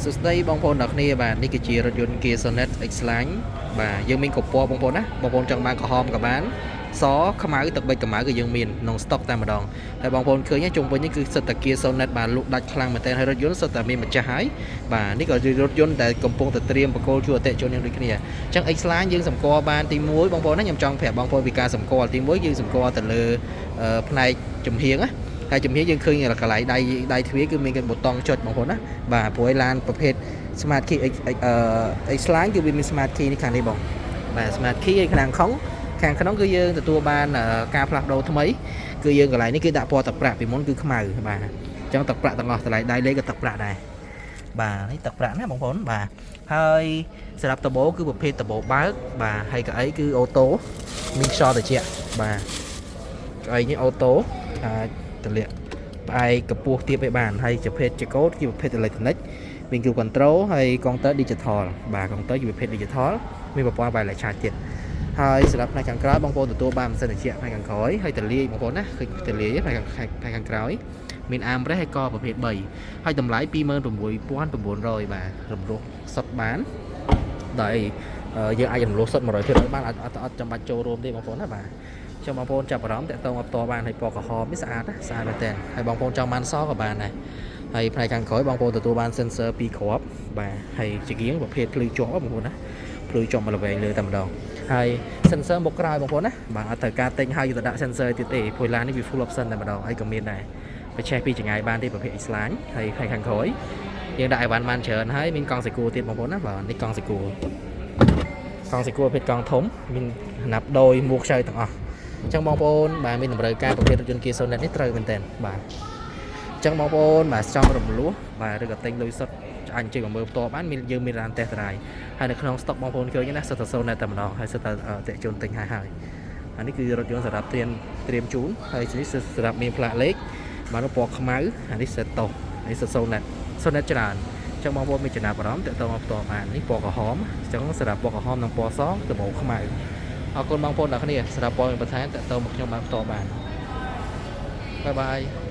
សួស្តីបងប្អូនទាំងគ្នាបាទនេះគឺជារថយន្ត Kia Sonet X-Line បាទយើងមានគ្រប់ពណ៌បងប្អូនណាបងប្អូនចង់បានក្រហមក៏បានសខ្មៅទឹកបិចខ្មៅគឺយើងមានក្នុងស្តុកតែម្ដងហើយបងប្អូនឃើញជុំវិញនេះគឺសុទ្ធតែ Kia Sonet បាទលក់ដាច់ខ្លាំងមែនទែនហើយរថយន្តសុទ្ធតែមានម្ចាស់ហើយបាទនេះក៏ជារថយន្តដែលកំពុងតែត្រៀមបកគោលជួអតិថិជនយើងដូចគ្នាអញ្ចឹង X-Line យើងសម្គាល់បានទី1បងប្អូនណាខ្ញុំចង់ប្រាប់បងប្អូនពីការសម្គាល់ទី1យើងសម្គាល់ទៅលើផ្នែកចំហៀងណាហើយចំហៀងយើងឃើញកន្លែងដៃដៃទ្វារគឺមានប៊ូតុងចុចបងប្អូនណាបាទព្រោះឯឡានប្រភេទ Smart Key X អឺ X Line គឺវាមាន Smart Key នេះខាងនេះបងបាទ Smart Key ឯខាងក្នុងខាងក្នុងគឺយើងទទួលបានការផ្លាស់ប្ដូរថ្មីគឺយើងកន្លែងនេះគឺដាក់ពណ៌ទឹកប្រាក់ពីមុនគឺខ្មៅបាទអញ្ចឹងទឹកប្រាក់ទាំងអស់តម្លៃដៃលេខក៏ទឹកប្រាក់ដែរបាទនេះទឹកប្រាក់ណាបងប្អូនបាទហើយសម្រាប់ដបូគឺប្រភេទដបូបើកបាទហើយកៅអីគឺ auto មានខ្យល់ត្រជាក់បាទកៅអីនេះ auto អាចតម្លាក់ផ្អែកកម្ពស់ទៀបឲ្យបានហើយប្រភេទចកោតគឺប្រភេទអេឡិចត្រូនិកមាន cruise control ហើយកុងទ័រ digital បាទកុងទ័រជាប្រភេទ digital មានប្រព័ន្ធ wireless charge ទៀតហើយសម្រាប់ផ្នែកខាងក្រោយបងប្អូនទទួលបានម៉ាស៊ីនត្រជាក់ផ្នែកខាងក្រោយហើយតលាយបងប្អូនណាឃើញតលាយផ្នែកខាងផ្នែកខាងក្រោយមាន armrest ហើយកប្រភេទ3ហើយតម្លៃ26,900បាទរំលោះសុទ្ធបានដោយយើងអាចរំលោះសុទ្ធ100%បានអត់អត់អត់ចាំបាច់ចូលរួមទេបងប្អូនណាបាទចាំបងប្អូនចាប់អារម្មណ៍តាក់ទងមកផ្ទាល់បានហើយពណ៌ក្រហមនេះស្អាតណាស្អាតមែនទែនហើយបងប្អូនចង់បានសក៏បានដែរហើយផ្នែកខាងក្រោយបងប្អូនទទួលបាន sensor 2គ្រាប់បាទហើយជាគៀងប្រភេទភ្លឺជាប់បងប្អូនណាភ្លឺជាប់មកល្វែងលើតែម្ដងហើយ sensor មុខក្រោយបងប្អូនណាបាទអត់ត្រូវការទិញហើយយកទៅដាក់ sensor ទៀតទេព្រោះឡាននេះវា full option តែម្ដងហើយក៏មានដែរបច្ចេកពីចង្ងាយបានទេប្រភេទ X-Line ហើយផ្នែកខាងក្រោយយើងដាក់អីវ៉ាន់បានច្រើនហើយមានកង់សេគួរទៀតបងប្អូនណាបាទនេះកង់សេគួរកង់សេគួរប្រភេទកង់ធំមានណាប់ដោយមួកខ្ចៅទាំងអស់អញ្ចឹងបងប្អូនបាទមានតម្រូវការប្រភេទរថយន្ត Kia Sonet នេះត្រូវមែនទែនបាទអញ្ចឹងបងប្អូនបាទចង់រំលោះបាទឬក៏ទិញលុយសុទ្ធអាចអញ្ជើញមកមើលផ្ទាល់បានមានយើងមានឡាន test drive ហើយនៅក្នុង stock បងប្អូនឃើញណាសុទ្ធតែ Sonet តែម្ដងហើយសុទ្ធតែអតិថិជនទិញហើយហើយអានេះគឺរថយន្តសម្រាប់ត្រៀមត្រៀមជូនហើយនេះសម្រាប់មានផ្លាកលេខបាទនោះពណ៌ខ្មៅអានេះសេតូនេះសុទ្ធ Sonet Sonet ច្រើនអញ្ចឹងបងប្អូនមានចំណាប់អារម្មណ៍តាក់ទងមកផ្ទាល់បាននេះពណ៌ក្រហមអញ្ចឹងសម្រាប់ពណ៌ក្រហមនិងពណ៌សដំបូងខ្មៅអរគុណបងប្អូនទាំងគ្នាសម្រាប់ព័ត៌មានបន្ថែមតាក់ទងមកខ្ញុំបានផ្ទាល់បាន bye bye.